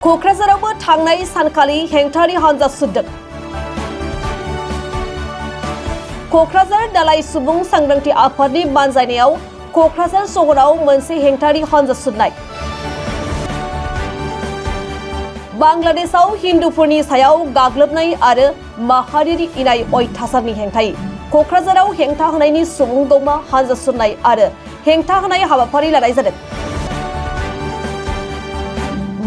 क'क्राझारावबो थांनाय सानखालि हेंथानि हानजा सुरदों। क'क्राझार दालाइ सुबुं सांग्रांथि आफादनि बानजायनायाव क'क्राझार सहराव मोनसे हेंथानि हानजा सुरनाय। बांलादेशआव हिन्दुफोरनि सायाव गाग्लोबनाय आरो माहारियारि इनाय अयथासारनि हेंथायै क'क्राझाराव हेंथा होनायनि सुबुं गौमा हानजा सुरनाय आरो हेंथा होनाय हाबाफारि लानाय जादों।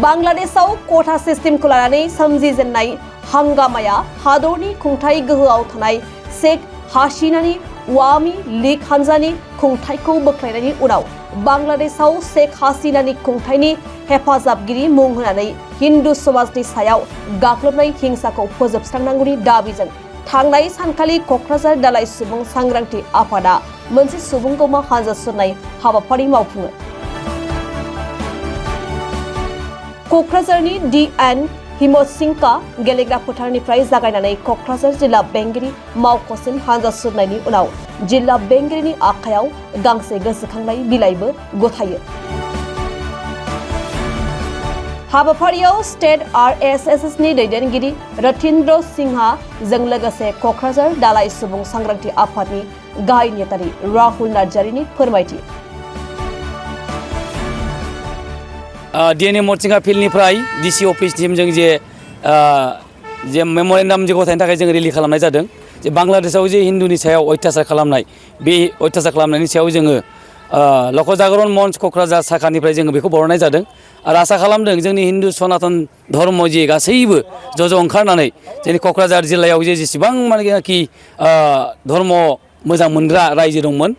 बांलादेशआव कोटा सिस्टेमखौ लानानै सोमजिजेननाय हांगामाया हादरनि खुंथाय गोहोआव थानाय शेख हासिनानि आवामि लीग हानजानि खुंथायखौ बोख्लायनायनि उनाव बांलादेशआव शेख हासिनानि खुंथायनि हेफाजाबगिरि मुं होनानै हिन्दु समाजनि सायाव गाग्लोबनाय हिंसाखौ फोजोबस्रांनांगौनि दाबिजों थांनाय सानखालि क'क्राझार दालाइ सुबुं सांग्रांथि आफादा मोनसे सुबुं गौमा हानजा सुरनाय हाबाफारि मावफुङो। क'क्राझारनि DN हिमसिंका गेलेग्रा फोथारनिफ्राय जागायनानै क'क्राझार जिल्ला बेंगिरि मावख'सिम हानजा सुरनायनि उनाव जिल्ला बेंगिरिनि आखायाव गांसे गोसोखांनाय बिलाइबो गथायो। हाबाफारियाव स्टेट RSS नि दैदेनगिरि रथिन्द्र सिंहा जों लोगोसे क'क्राझार दालाइ सुबुं सांग्रांथि आफादनि गाहाय नेतारि राहुल नार्जारिनि फोरमायथि। DN मरसिंगा फिल्डनिफ्राय DC अफिससिम जों जे मेम'रेन्डाम जे गथायनो थाखाय जों रेलि खालामनाय जादों। जे बांलादेशआव जे हिन्दुनि सायाव अयथासार खालामनाय बे अयथासार खालामनायनि सायाव जोङो लक जागरण मंच क'क्राझार शाखानिफ्राय जोङो बेखौ बरनाय जादों आरो आसा खालामदों जोंनि हिन्दु सनातन धर्म जे गासैबो ज' ओंखारनानै जोंनि क'क्राझार जिल्लायाव जेसेबां मानेखि धर्म मोजां मोनग्रा रायजो दंमोन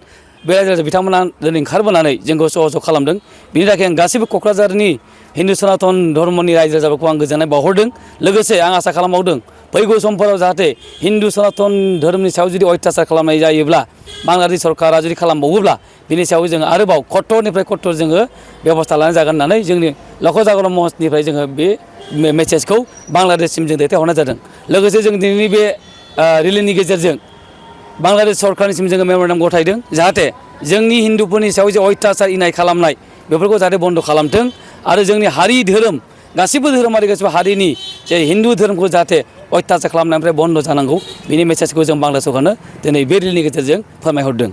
बे रायजो बिथांमोना दिनै ओंखारबोनानै जोंखौ सहज खालामदों। बिनि थाखाय आं गासैबो क'क्राझारनि हिन्दु सनातन धर्मनि रायजो राजाफोरखौ आं गोजोननाय बावहरदों। लोगोसे आं आसा खालामबावदों फैगौ समफोराव जाहाथे हिन्दु सनातन धोरोमनि सायाव जुदि अयथासार खालामनाय जायोब्ला बांलादेश सरकारा जुदि खालामबावोब्ला बिनि सायाव जोङो आरोबाव कट्टरनिफ्राय कट्टर जोङो बेबस्था लानाय जागोन होननानै जोंनि लक जागरण मंचनिफ्राय जोङो बे मेसेजखौ बांलादेशसिम जों दैथायहरनाय जादों। लोगोसे जों दिनैनि बे रेलिनि गेजेरजों बांलादेश सरकारनिसिम जोङो मेम'रेन्डाम गथायदों जाहाथे जोंनि हिन्दुफोरनि सायाव जे अयथासार इनाय खालामनाय बेफोरखौ जाहाथे बन्द' खालामथों आरो जोंनि हारि धोरोम गासिबो धोरोमारि गासिबो हारिनि जे हिन्दु धोरोमखौ जाहाथे अयथासार खालामनायनिफ्राय बन्द' जानांगौ बिनि मेसेजखौ जों बांलादेश सरकारनो दिनै बे रेलिनि गेजेरजों फोरमायहरदों।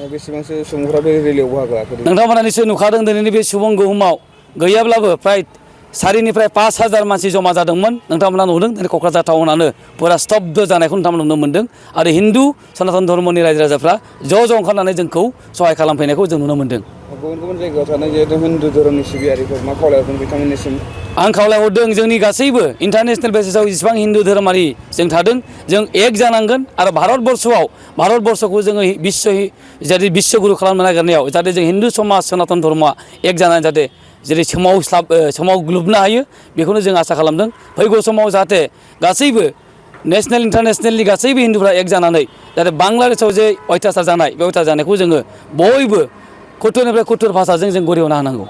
बेसेबांसो सुबुंफोरा बे रेलियाव बाहागो लाखो? नोंथांमोना निश्चय नुखादों दिनैनि बे सुबुं गोहोमाव गैयाब्लाबो प्राय 4,000निफ्राय 5,000 मानसि जमा जादोंमोन। नोंथांमोना नुदों दिनै क'क्राझार टाउनानो पुरा स्तब्ध जानायखौ नोंथांमोना नुनो मोन्दों आरो हिन्दु सनातन धर्मनि रायजो राजाफ्रा ज' ओंखारनानै जोंखौ सहाय खालामफैनायखौ जों नुनो मोन्दों। गुबुन जायगायाव थानाय जिहेतु हिन्दु धोरोमनि सिबियारिफोर मा खावलायहरदों बिथांमोननिसिम? आं खावलायहरदों जोंनि गासैबो इन्टारनेसनेल बेसिसाव जेसेबां हिन्दु धोरोमारि जों थादों जों एक जानांगोन आरो भारतबर्षखौ जोङो जाहाथे बिश्वगुरु खालामनो नागिरनायाव जाहाथे जों हिन्दु समाज सनातन धर्मआ एक जानानै जाहाथे जेरै सोमावग्लुबनो हायो बेखौनो जों आसा खालामदों। फैगौ समाव जाहाथे गासैबो नेसनेल इन्टारनेसनेलनि गासैबो हिन्दुफ्रा एक जानानै जाहाथे बांलादेशआव जे अयथासार जानाय बे अयथासार जानायखौ जोङो बयबो कट्टरनिफ्राय कट्टर भाषाजों जों गरिहरनो हानांगौ।